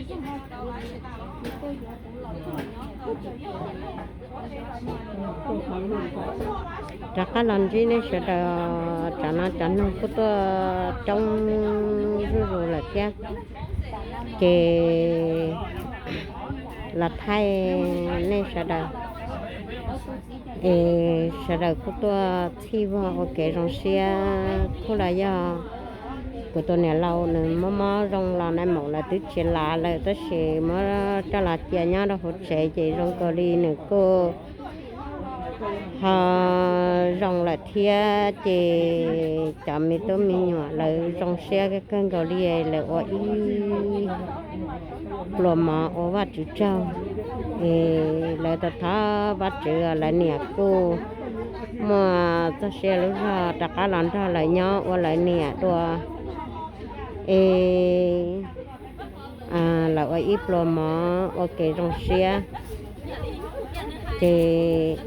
Rov qab los ntsib nej sawv daws, tsam no cov neeg kuj tuaj coob zuj zus lawm thiab, ces los thaij nej sawv daws, es sawv daws kuj tuaj txhij vog ua kev zoo siab. Kuj los yog kuv tus niam laus nws mob mob zoo los nais maum lawv twb tsis lav lawm, tab sis muab coj los cia nyob rau hauv tsev ces zoo kawg li, nws kuj ho zoo lawm thiab. Ces cov me tub me nyuam lawv zoo siab kawg nkaus li, lawv ua ib pluas mov ua Vajtswv tsaug, es lawv thov thov Vajtswv, lawv niam kuj muaj txoj sia lub zog rov qab los nrog lawv nyob ua lawv niam dua, es lawv ua ib pluas mov ua kev zoo siab. Ces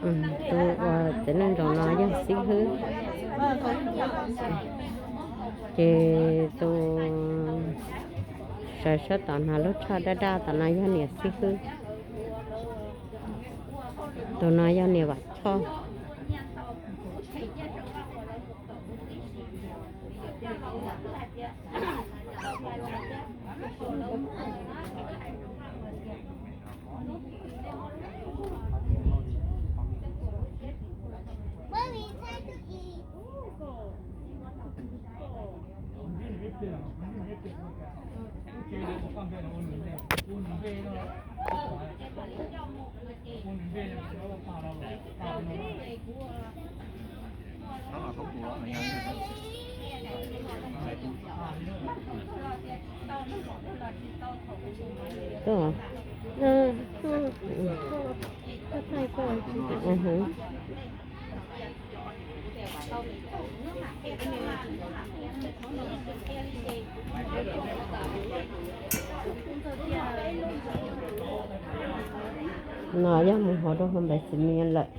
Tus uas txiv neej ntsaum no yog xib hwb, ces tus sawv sab tom no lub tshoj daj daj tom no yog niam xib hwb, tus no yog niam Vam Txhoj. No yog mus hauv rau hauv npais xis mis lawm.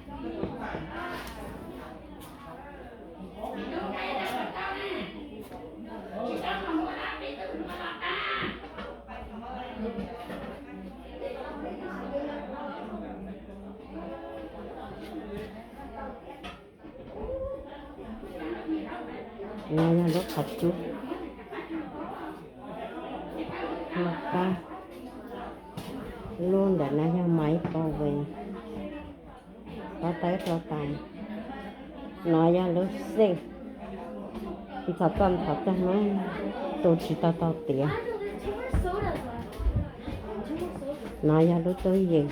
No yog lub qhov cub, lub qab, lub ntawm no yog maiv tau ve, pob tawb rau tais. No yog lub xej, ntxhov toj ntxhov tog no, tu tsis tau tau tiav. No yog lub tub yees.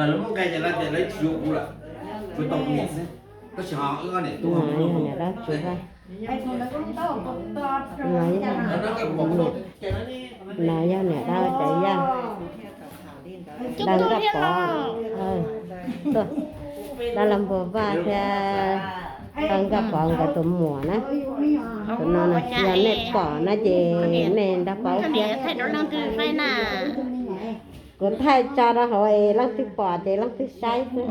Lawv muab nqe ces lawv tias lawv tsis yuav kuv lawm, tsuas tau kuv niam xwb. Tab sis ho wb ob niam tub, no yog niam dab tsuv, no yog niam, no yog niam dab cov yaj, dab Nkaj Pov, dab laug Npua Vaj thiab dab Nkaj Pov nkawd tus muam na. Tus no no yog nej pom na ces nej nrog paub thiab. Kuv thaij tso rau hauv es leej twg pom ces leej twg saib xwb.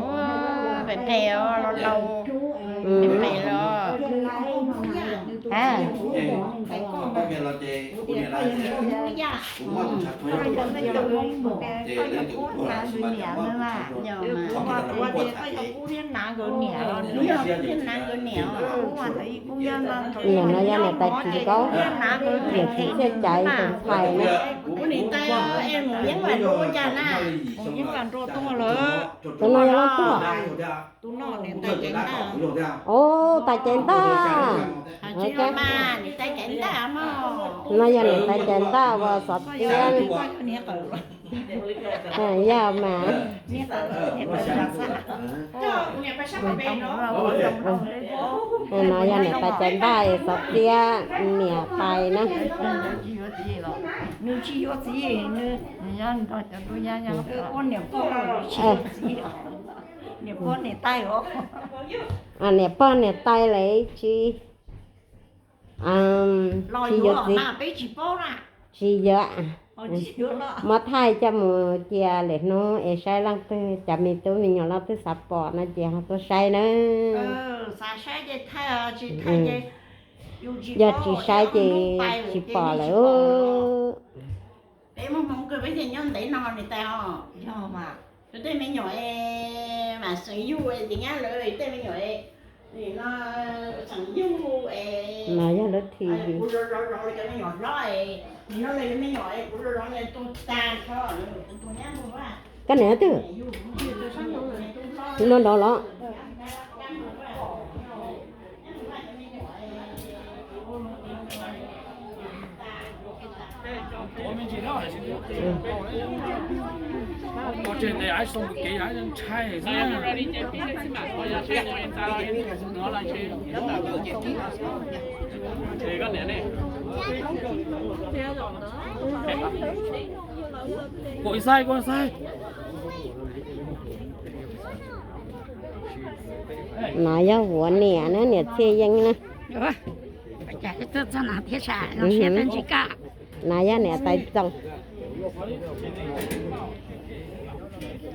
Pem pem los laus, pem pem los. Niam no yog niam tais txiv nkaub, niam txiv txhiaj caiv tus ntxhais na. Tus no yog leej twg? Tus no niam tais cev ntaj. Tus no niam tais cev ntaj. Tus no yog leej twg? Tus no yog niam tais cev ntaj uas xov tiab. Yog mas. Tus no yog niam tais cev ntaj xov tiab niam tais na. Niam pog niam tais lawv tsis, tsis yuav txiv, tsis yuav. Muab thaij coj mus cia lwm hnub es saib leej twg, cov me tub me nyuam leej twg xav pom no ces ho tuaj saib na. Yog tsis saib ces tsis pom lawm. Peb muaj hmoov kawg peb thiaj nyob ntev no niam tais os. Yog mas, yus tej me nyuam es mam xeem yug es ces nyab lawv tej me nyuam es, no, xeem yug es, mas yog lawv thi, kuv zov zov zov cov me nyuam hlob es, nim no lawv cov me nyuam es kuv zov zov tus tag nrho, tus nyab mus. Koj niam twg? Luag nraud los. Kuv xaib, kuv xaib. No yog vuav niam na, niam Txhiaj Yeeb na. No yog niam tais Txoos.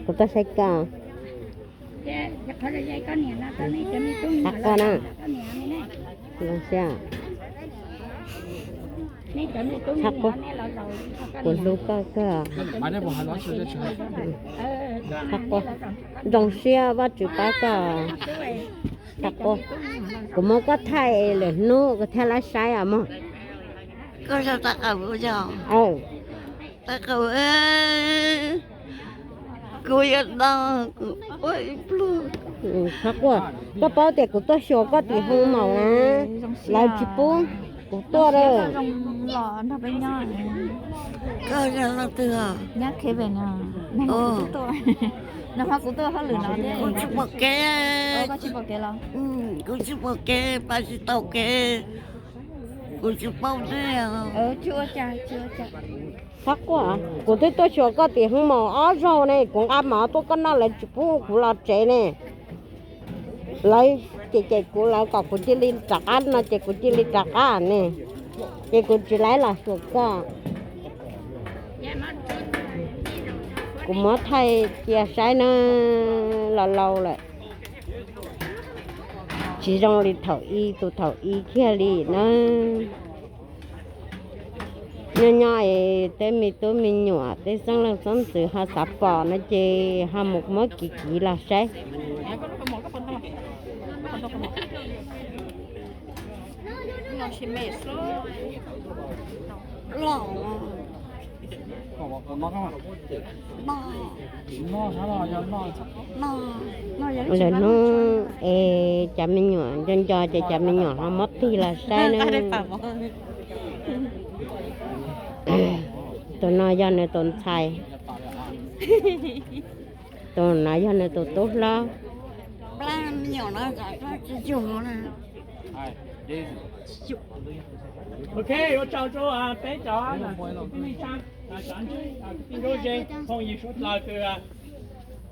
Kuv tuaj saib koj. Qab koj na. Qab quaj, kuv hlub koj kawg. Qab quaj, zoo siab Vajtswv pab koj. Qab quaj, kuv muab koj thaij lwm hnub kuv thiaj lab saib os mog. Koj yog tag qaum yog? Tag qaum, kuv yuav tau, kuv ua ib pluag. Qab quaj, koj paub tias kuv tuaj xyuas koj tim hoo maum na, lawv tsis pub kuv tuaj lawm. Koj yog leej twg? Kuv tsis pom kev, kuv tsis pom kev, pab tsis tau kev, kuv tsis paub ne. Qab quaj, kuv twb tuaj xyuas koj tim hoo maum ob zaug ne, kuv nqa mov tuaj koj noj lawv tsis pub kuv los tsev ne. Lawv cem cem kuv lawv kom kuv cia li rov qab no ces kuv cia li rov qab ne, ces kuv tsis laib los xyuas koj. Kuv muab thaij cia saib na, laus laus lawm, tsis zoo li thaum ub tus thaum ub kiag li na. Nyob nyob es tej me tub me nyuam tej xeeb leej xeeb ntxwv ho xav pom no ces ho mus muab kiv kiv los saib. Lawm hnub es cov me nyuam nco nco ces cov me nyuam ho muab tig los saib na. Tus no yog nws tus ntxhais, tus no yog nws tus tub hlob. Ok, ua tsaug rau peb cov kwv tij neej tsa, cov kwv tij nkauj ze, phooj ywg suav dlawg kws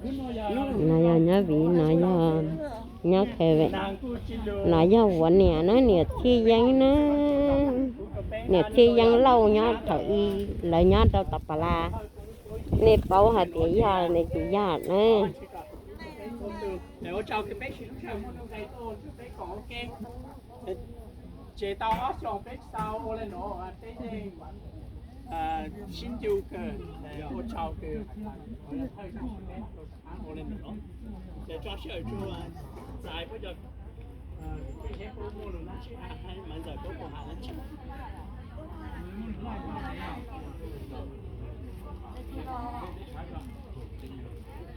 No yog nyob viv, no yog nyob khe ve. No yog vuav niam na, niam Txhiaj Yeeb na. Niam Txhiaj Yeeb Lauj nyob thaum ub lawv nyob rau tom Pas Las. Nej paub hais tias yog ne ces yog na. Ces tau ob xyoos peb tsis tau ua li no, peb yeej sib ncu kawg, ua tsaug kawg. Ces tso sij hawm tso txais puab cov, peb puab muaj lus dab tsi hais, Maiv Ntxawm puab puas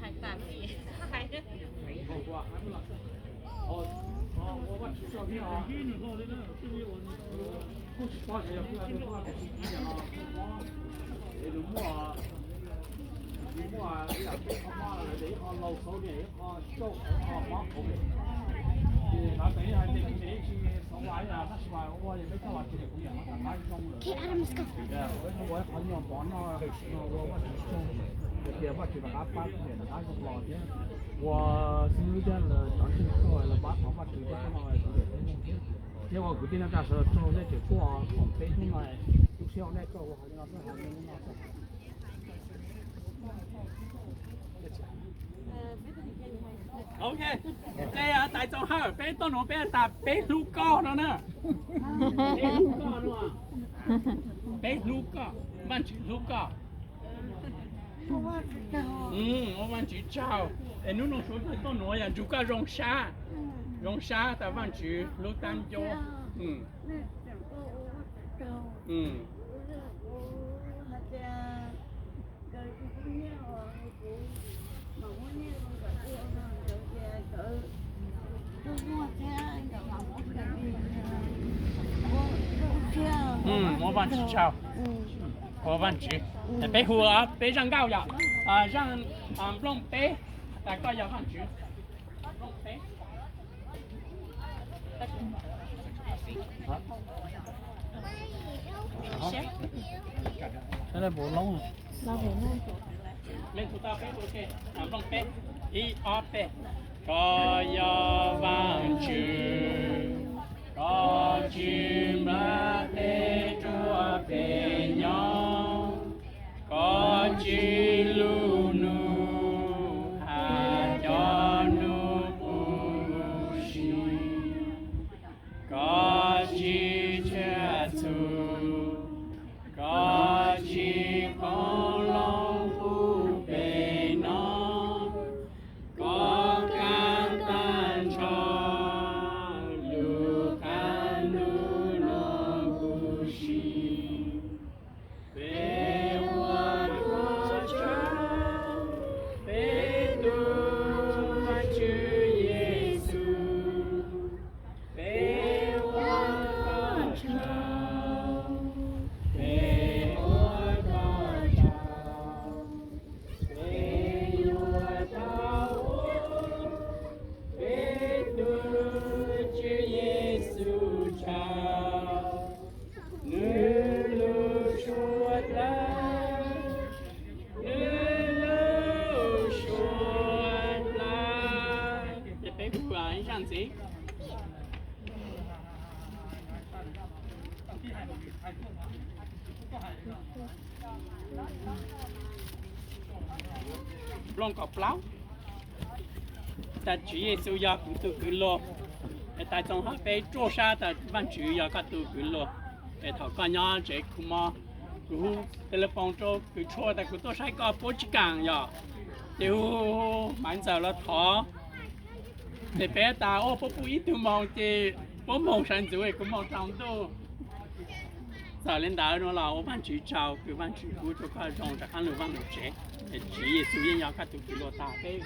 hais dab tsi? Ua xib hwb thiab lawv cov ntseeg tuaj lawv pab thov Vajtswv thiab no, thiab ua kwv tij neej tsa sawv daws tsaug nej tseem tuaj koom peb hnub no, lub sij hawm nej tuaj ua hauv no, hauv no. Ok, tais Txoov Hawj, peb tuaj nuav peb tas peb hlub koj no na. Peb hlub koj no, peb hlub koj, Vajtswv hlub koj. Ua Vajtswv tsaug es hnub no suav dlawg tuaj nuav yog nrug koj zoo sab, zoo sab tas Vajtswv hlub tab ncuab. Ua Vajtswv tsaug, ua Vajtswv. Peb hu, peb zaj nkauj yog, zaj nplooj peb, tas koj yog Vajtswv. Ib ob peb. Koj yog Vajtswv, koj tsis nplaj peb ruaj peb nyob, koj tsis lub nug hab cov nub puv si, koj tsis tshiab txhu, koj tsis qoob loo puv peb no, koj kav tag nrho lub qab ntuj no huv si. Peb ua koj tsaug, peb tus Vajtswv Yexus, peb ua koj tsaug, peb ua koj tsaug, peb yuav tau ua peb tus Tswv Yexus tsaug, nws lub suab dlawb, nws lub suab dlawb. Ces peb hu ib zaj ntxiv. Nplooj kaum plaub. Tas Tswv Yexus yog kuv tus kwv luag. Es tais Txoov Hawj, peb ruaj sab tas Vajtswv yog koj tus kwv luag. Es thaum koj nyob tsev khu mob, kuv hu telephone rau kws tshuaj tas kuv tuaj saib koj puab tsis kaam yom. Ces hu Maiv Ntxawm los thov. Ces peb tas ua puab pub ib tug moos ces puab moog sawv ntxuv es kuv moog rau ntuj. Txawm li ntawd no los ua Vajtswv tsaug kws Vajtswv pub rua koj zoo rov qaab lug vaaj lug tsev. Es Tswv Yexus yeej yog koj tug kwv luag tag peb.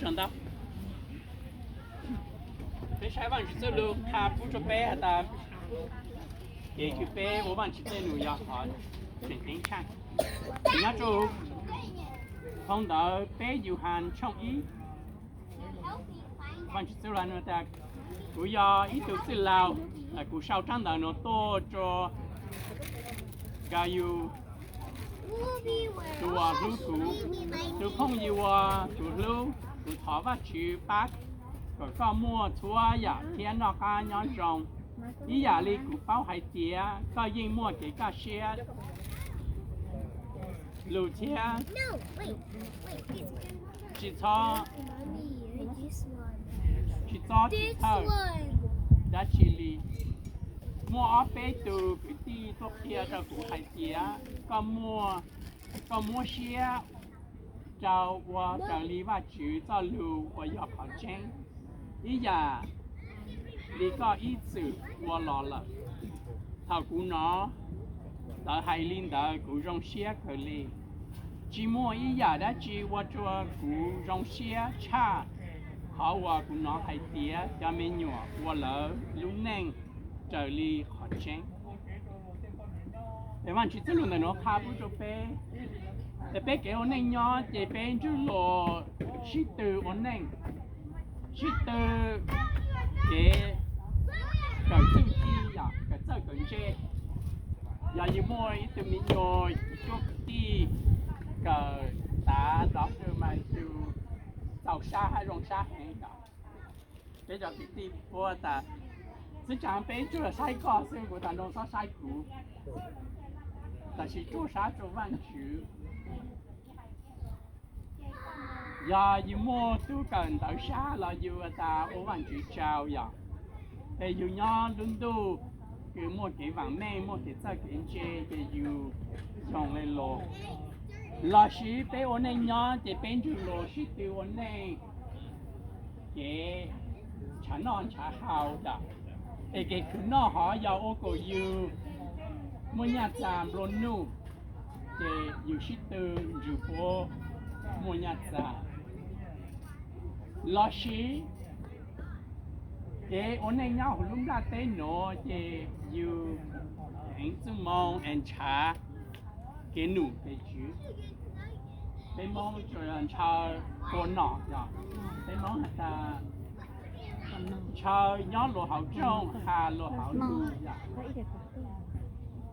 Ntau, peb saib Vaajtswv txuj lug qha pub rua peb has tas kev kws peb ua Vaajtswv tej num yog qhov tseem ceeb tshaaj. Nyob rua phau ntawv peb Yauhas tshooj ib, Vaajtswv txuj lug has tas, kuv yog ib tug txwj laug, kuv sau tsab ntawv nuav tuaj rua Gayus, tus uas hlub kuv, tus phooj ywg uas kuv hlub, kuv thov Vaajtswv pab kom koj muaj txhua yaam thiab noj qaab nyob zoo, ib yaam le kuv paub hais tias koj yeej muaj kev kaj siab lug thiab tsis txhob, tsis txhob txhawj dab tsi li. Muaj ob peb tug kwv tij tuaj qhia rau kuv hais tias koj muab siab rau ua raws li Vaajtswv txoj lug uas yog qhov tseeb, ib yaam li koj ib txwm ua los lawm. Thaum kuv nov lawv hais li ntawd kuv zoo siab kawg li. Tsis muaj ib yaam dab tsi ua rua kuv zoo siab tshaj qhov uas kuv nov hais tias cov me nyuam ua lawv lub neej raws li qhov tseeb. Es Vaajtswv txuj lug ntawm nuav qha pub rua peb, es peb kev ua neej nyob ces peb ntswj lug sib tw ua neej, sib tw kev kawm txuj ci, kawm txawj kawm ntse. Yog yug muaj ib tug me nyuam cuab kwv tij kawm tav doctor mas yug txaus sab hab zoo sab heev yom. Peb cov kwv tij puab tas, txwv tsaam peb tsuas saib koj xwb, kuv tas nroo txhob saib kuv, tab sis tsuas sab rua Vaajtswv. Yog yug muaj tug kawm ntawv sab los yug tas ua Vaajtswv tsaug yom. Es yug nyob lub ntuj kws muaj kev vaam meej, muaj kev txawj kev ntse ces yug zoo le lug. Lossis peb ua neej nyob ces peb ntswj lug sib tw ua neej kev nrhav noj nrhav haus yom. Es kev khwv noj hov yog ua kom yug muaj nyaj txag nplua nuj, ces yug sib tw ntswj puab muaj nyaj txag. Lossis kev ua neej nyob huv lub nplaj teb nuav ces yug heev txuj moo es nrhav kev num kev tswv. Peb Moob ntshaw tua nom, peb Moob has tas ntshaw nyob luas hauv rooj, ha luas hauv lug yom.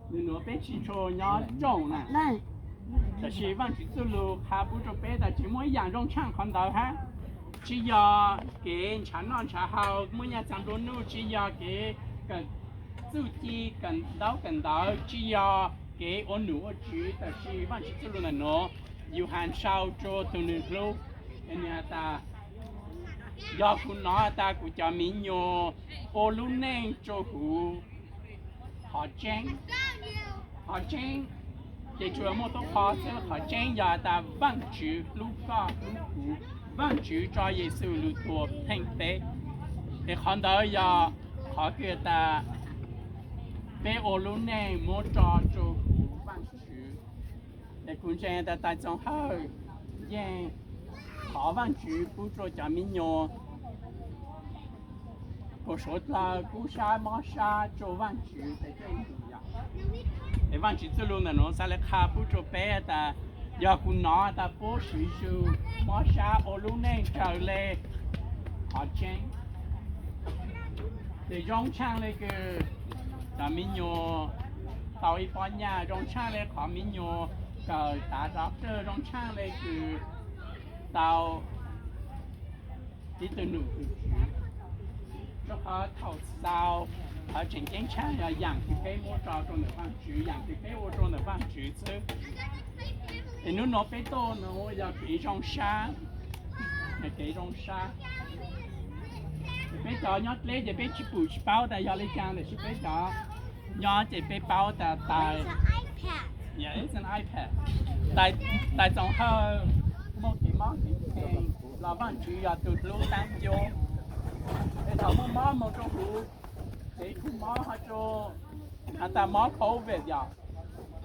Nwg nuav peb tsi tshua nyob rooj na. Tab sis Vaajtswv txuj lug qha pub rua peb tas tsi muaj ib yaam zoo tshaaj qhov ntawd hab. Tsi yog kev nrhav noj nrhav haus muaj nyaj txag nplua nuj, tsi yog kev kawm txuj ci kawm ntaub kawm ntawv, tsi yog kev ua num ua tswv, tab sis Vaajtswv txuj lug ntawm nuav yug has sau rua tug nwg hlub. Es nwg has tas, yog kuv nov tas kuv cov miv nyuas ua lub neej rua huv qhov tseeb, qhov tseeb ces tsuas muaj tub qho xwb, qhov tseeb yog tas Vaajtswv hlub koj hlub kuv, Vaajtswv tso Yexus lug tuag theej peb. Es qhov ntawd yog qhov kws tas peb ua lub neej muab tso rua huv Vaajtswv. Es kuv ntseeg tas tais txoos hawj yeej thov Vaajtswv pub rua cov miv nyuas kom suav dlawg kub sab mob sab rua Vaajtswv tes tej tus yom. Es Vaajtswv txuj lug ntawm nuav xaav le qha pub rua peb tas, yog kuv nov tas puab swv zug mob sab ua lub neej raws le qhov tseeb, ces zoo tshaaj le kws cov miv nyuas tau ib pob nyaj, zoo tshaaj le qhov miv nyuas kawm tav doctor, zoo tshaaj le kws tau ib tug num tug tswv. Rua qhov thaum xaus, qhov tseem ceeb tshaaj yog yaam kws peb muab tso rua ntawm Vaajtswv, yaam kws peb ua rua ntawm Vaajtswv xwb. Es nub nuav peb tuaj nuav yog kev zoo sab, kev zoo sab. Es peb cov nyob dleb ces peb tsi pum tsi paub tas yog le caag, tab sis peb cov nyob ces peb paub tas tais, tais txoos hawj muaj kev mob kev nkeeg los Vaajtswv yog tug hlub taab ncu. Es thaum muaj mob moog rua huv, ces kuj mob ho rua has tas mob covid yom.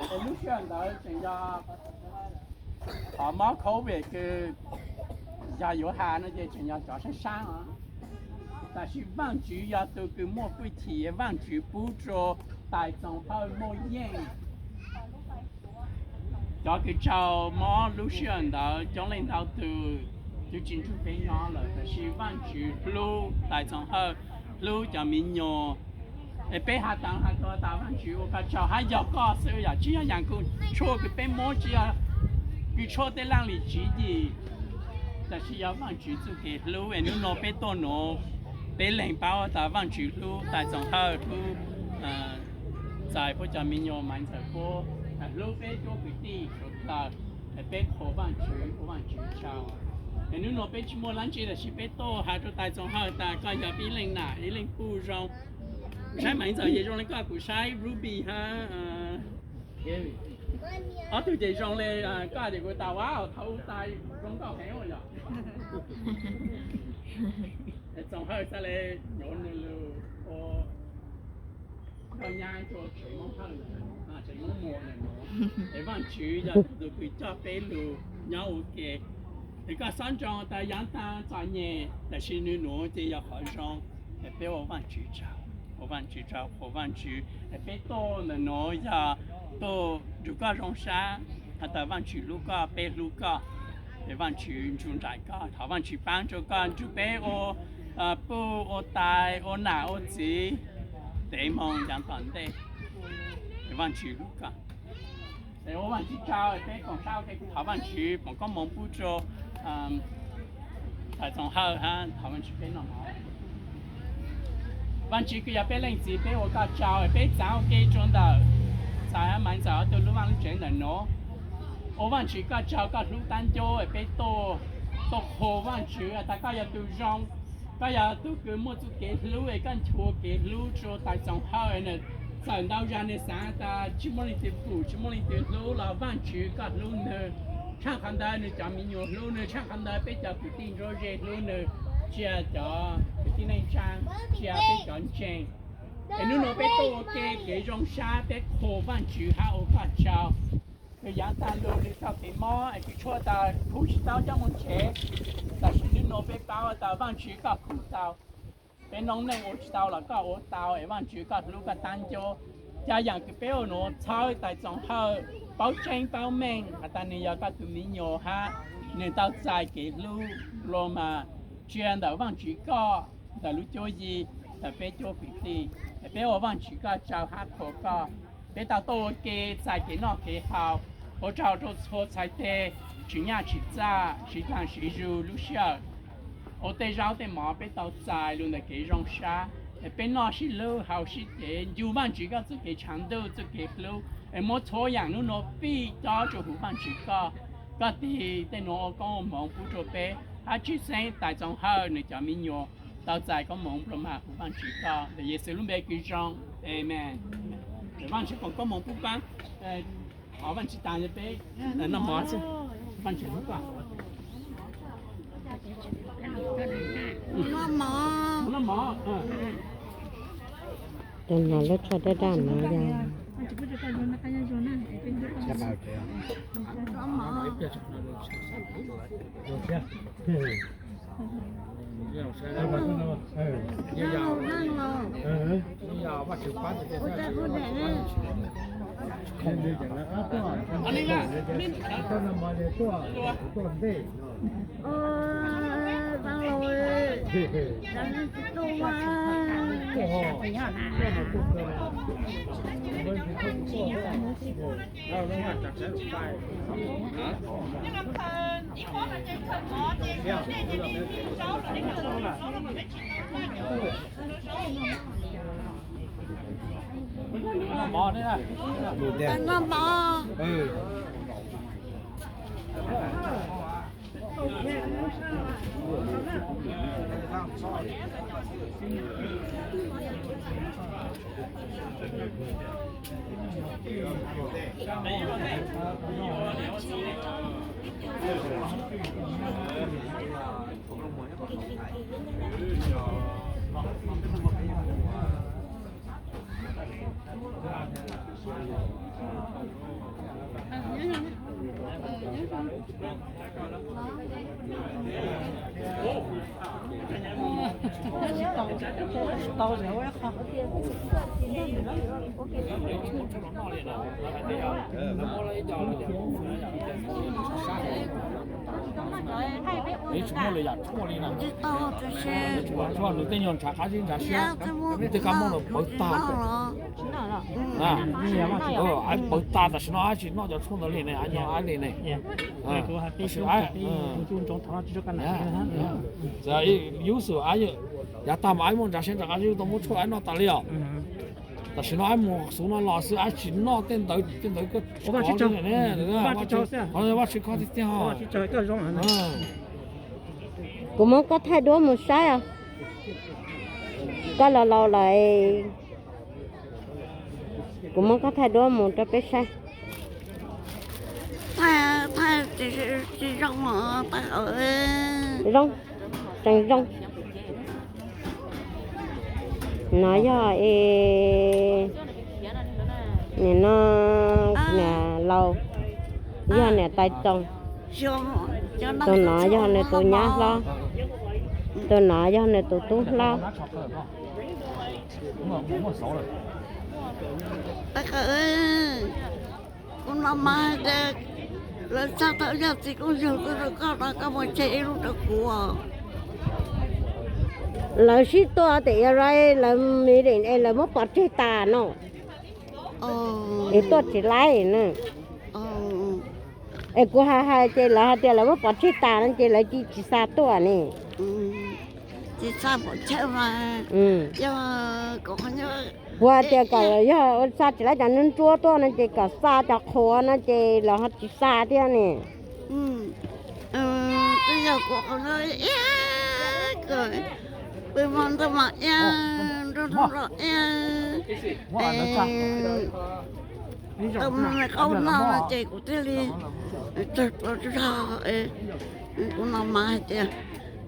Es lub sij hawm ntawd tseem yog qhov mob covid kws Yog yuav has no ces tseem yog cov sab sab os. Tab sis Vaajtswv yog tug kws muaj fwj chim, Vaajtswv pub rua Tais Txoos Hawj muaj yeej. Cov kws raug mob lub sij hawm ntawd coob leej ntau tug twb tsis nrug peb nyob lawm, tab sis Vaajtswv hlub Tais Txoos Hawj, hlub cov mi nyuas. Es peb has tas has tas Vaajtswv ua koj tsaug hab yog koj xwb, yog tsis yog yaam kws tshuaj kws peb muab, tsis yog kws tshuaj tej laaj lim tswv yim, tab sis yog Vaajtswv txuj kev hlub. Es nub nua peb tuaj nuav, peb leeg paub tas Vaajtswv hlub Tais Txoos Hawj, hlub txais puab cov mi nyuas, Maiv Ntxawm puab, hlub peb cuab kwv tij suav dlawg. Es peb qhuas Vaajtswv, ua Vaajtswv tsaug. Es nub nua peb tsis muaj dlaab tsi, tab sis peb tuaj has rua Tais Txoos Hawj tas koj yog peb ib leeg nam ib leeg puj zoo. Saib Maiv Ntxawm ces zoo le koj, kuv saib Ruby hab ob tug ces zoo le koj, ces kuv tas ua thaum u tas zoo nkauj heev yom. Txoos Hawj xaav le yuav nwg lug ua koj nyab rua tsev Moob Hawj, tsev Moob Muas nuav. Es Vaajtswv yog tug kws coj peb lug nyob ua ke. Es koj xob ntsoov tas yaav taag txom nyem, tab sis nwg nuav ces yog qhov zoo. Es peb ua Vaajtswv tsaug, ua Vaajtswv tsaug, qhuas Vaajtswv. Es peb tuaj ntawm nuav yog tuaj nrug koj zoo sab, has tas Vaajtswv hlub koj, peb hlub koj. Es Vaajtswv ntsug nraim koj, thov Vaajtswv paab rua koj nrug peb ua puj ua tais, ua nam ua txiv, teev moog yaav tom ntej. Es Vaajtswv hlub koj. Es ua Vaajtswv tsaug, peb koom sab ua ke, kuv thov Vaajtswv foom koob moov pub rua Tais Txoos Hawj hab thov Vaajtswv peb noj mov. Vaajtswv kws yog peb leej txiv, peb ua koj tsaug, peb txaav ua ke rua ntawm Txais hab Maiv Ntxawm ob tug lub vaaj lub tsev ntawm nuav. Ua Vaajtswv koj tsaug, koj hlub taab ncuab, peb tuaj, tuaj qhuas Vaajtswv tas koj yog tug zoo, koj yog tug kws muaj txuj kev hlub, es koj nchuav kev hlub rua Tais Txoos Hawj. Nwg txawm ntau zag nwg xaav tas tsis muaj leej twg pum, tsis muaj leej twg hlub los Vaajtswv koj hlub nwg. Tshaaj qhov ntawd nwg cov mi nyuas hlub nwg, tshaaj qhov ntawd peb cov kwv tij ntsuab ze hlub nwg, tsia cov kwv tij neej tsaa, tsia peb cov ntseeg. Es nub nua peb tuaj ua ke kev zoo sab, peb qhuas Vaajtswv hab ua koj tsaug. Nwg yaav taag lug nwg txoj kev mob es kws tshuaj tas khub tsis tau coj moog tsev, tab sis nub nua peb paub tas Vaajtswv koj khum tau. Peb noob neej ua tsis tau los koj ua tau, es Vaajtswv koj hlub koj taab ncuab. Cov yaam kws peb ua nuav txhawb Tais Txoos Hawj paub tseeb paub meej has tas nwg yog koj tug mi nyuas hab nwg tau txais kev hlub los mas tsia ntawm Vaajtswv koj, ntawm lub cuab yig, ntawm peb cuab kwv tij. Es peb ua Vaajtswv koj tsaug hab qhuas koj. Peb tau tuaj ua ke txais kev noj kev haus, ua tsaug rua txhua txhais teg, tsim nyaj tsim txaj, siv dlaag siv zug lub sij hawm. Ua tej zaub tej mov peb tau txais lug ntawm kev zoo sab, es peb noj sib hlub haus sib cev, ncu Vaajtswv koj txuj kev tshav ntuj txuj kev hlub, es muab txhua yaam nub nua fij cob rua huv Vaajtswv koj. Koj tig tej nuav ua koob ua moov pub rua peb, hab tshwj xeeb Tais Txoos Hawj nwg cov mi nyuas tau txais koob moov nplua mag huv Vaajtswv koj. Ntawm Yexus lub npe kws zoo, amees. Vaajtswv foom koob moov pub paab. Thov Vaajtswv taag peb noj mov xwb. Vaajtswv hlub koj. Noj mov. Tus no lub tsho daj daj no yog. Noj mov. Nws tej nyuag ntshav qab zib ntshav siab, nws tej kab mob no pawv tag. Pawv tag tam sim no ab tsis noj cov tshuaj ntawd li ne, ab nyob ab li ne. Yus xwb ab, yav tag mas ab muaj ntshav siab ntshav qab zib tau muab tshuaj ab noj tas li os. Tam sim no ab mus xub no los xwb ab tsis noj tej ntawd tej ntawd koj tsis kov li ne. Vaj tsib koj tiag tiag. Kuv muab koj thaij duab mus saib os. Koj los laus lawm, kuv muab koj thaij duab mus rau peb saib. Zoo, tseem zoo. No yog es, nim no niam laus, yog niam tais txoos. Tus no yog nws tus nyab hlob, tus no yog nws tus tub hlob. Kuv no mas hais tias lawv txhaj tau yog txiv kooj yawg tuaj rau koj no koj muaj tseg ib lub rau kuv. Lawv sib tua tim Iran, lawv meeting es lawv muab pov tseg tas no, es tuaj tsis laib na. Es kuv hais hais ces lawv hais tias lawv muab pov tseg tas no ces lawv cia tsis xa tuaj ne. Kuv hais tias kom yog ua xa tsis laib cov nruab ntsuab tuaj no ces kom xa cov qhuav no ces lawv ho tsis xa thiab ne. Twb yog kuv qhov no, pw hmo ntuj mas iab, nruab hnub los iab, tau me me qaub noj no ces kuv thiaj li tsawg tua zog, kuv no mas hais tias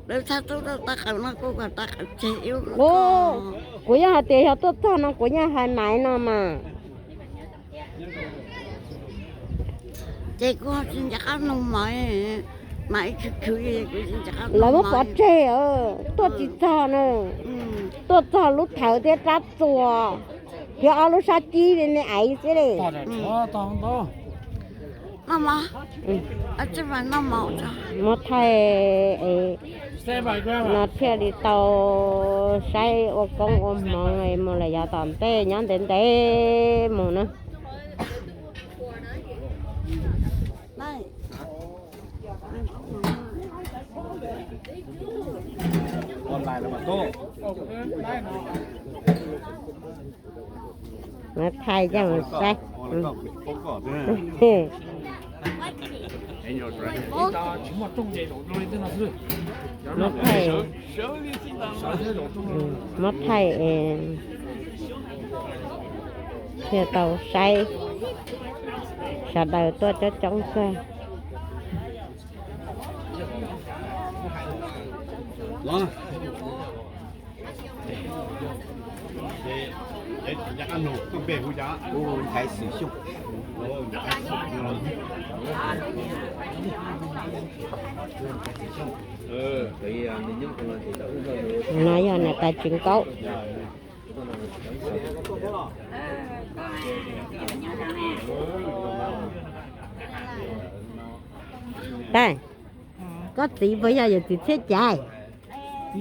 lawv txhaj tuaj rau tag qhawv no kuv kom tag qhawv tseg ib lub. Kuv yeej hais tias yog tuaj txog no kuv yeej hais Maiv no mas. Ces kuv tsis nco qab nug Maiv, Maiv khwv khwv, lawv muab pov tseg, tuaj tsis txog na. Tuaj txog lub thawv thiab rab txuas, thiab ob lub sab cib me me aiv xwb li. Muab thaij es no thiaj li tau saib ua koob ua hmoov mus lawm yav tom ntej nyob ntev ntev mus na. Muab thaij coj mus saib. Muab thaij, muab thaij es thiaj tau saib sawv daws tuaj coob coob kawg. No yog niam tais Tsis Nkaub. Tais, koj txiv puas yog yawm txiv Txhiaj Caiv?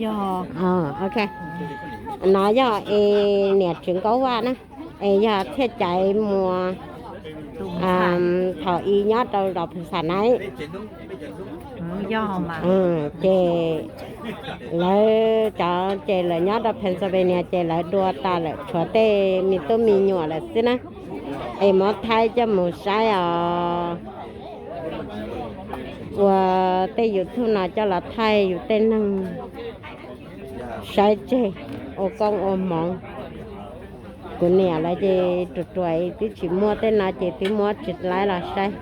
Yog. Ok. No yog es niam Tsis Nkaub Vaj na, es yog Txhiaj Caiv muas thaum i nyob rau zos Phu Xam na. Ces lawv cov ces lawv nyob rau Pennsylvania ces lawv dua tas lawm tshuav tej me tub me nyuam lawm xwb na. Es muab thaij coj mus saib os. Ua tej YouTube no coj los thaij yus tej neeg saib tseg, ua koob ua hmoov. Kuv niam lawv ces ruam ruam twb tsis muaj tej no ces twb muab tsis laib los saib.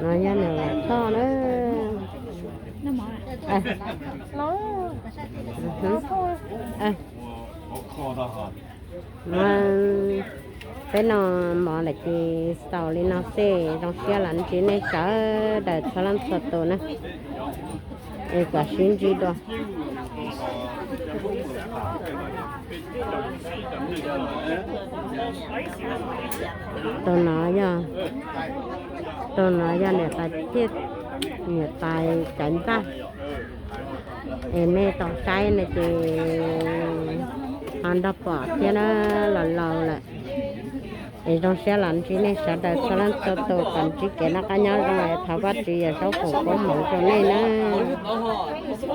No yog nws toj na. Peb noj mov lawm ces xaus li no xwb, zoo siab los ntsib nej sawv daws txhua leej txhua tus na, es kom sib ntsib dua. Tus no yog, tus no yog niam tais Thiaj, niam tais Caiv Ntaj. Es nej tau saib no ces ho nrog pom thiab na, los laus lawm. Es zoo siab los ntsib nej sawv daws txhua leej txhua tus, kom ntsib kev noj qab nyob zoo, thov Vajtswv Yawm Saub foom koob hmoov rau nej na.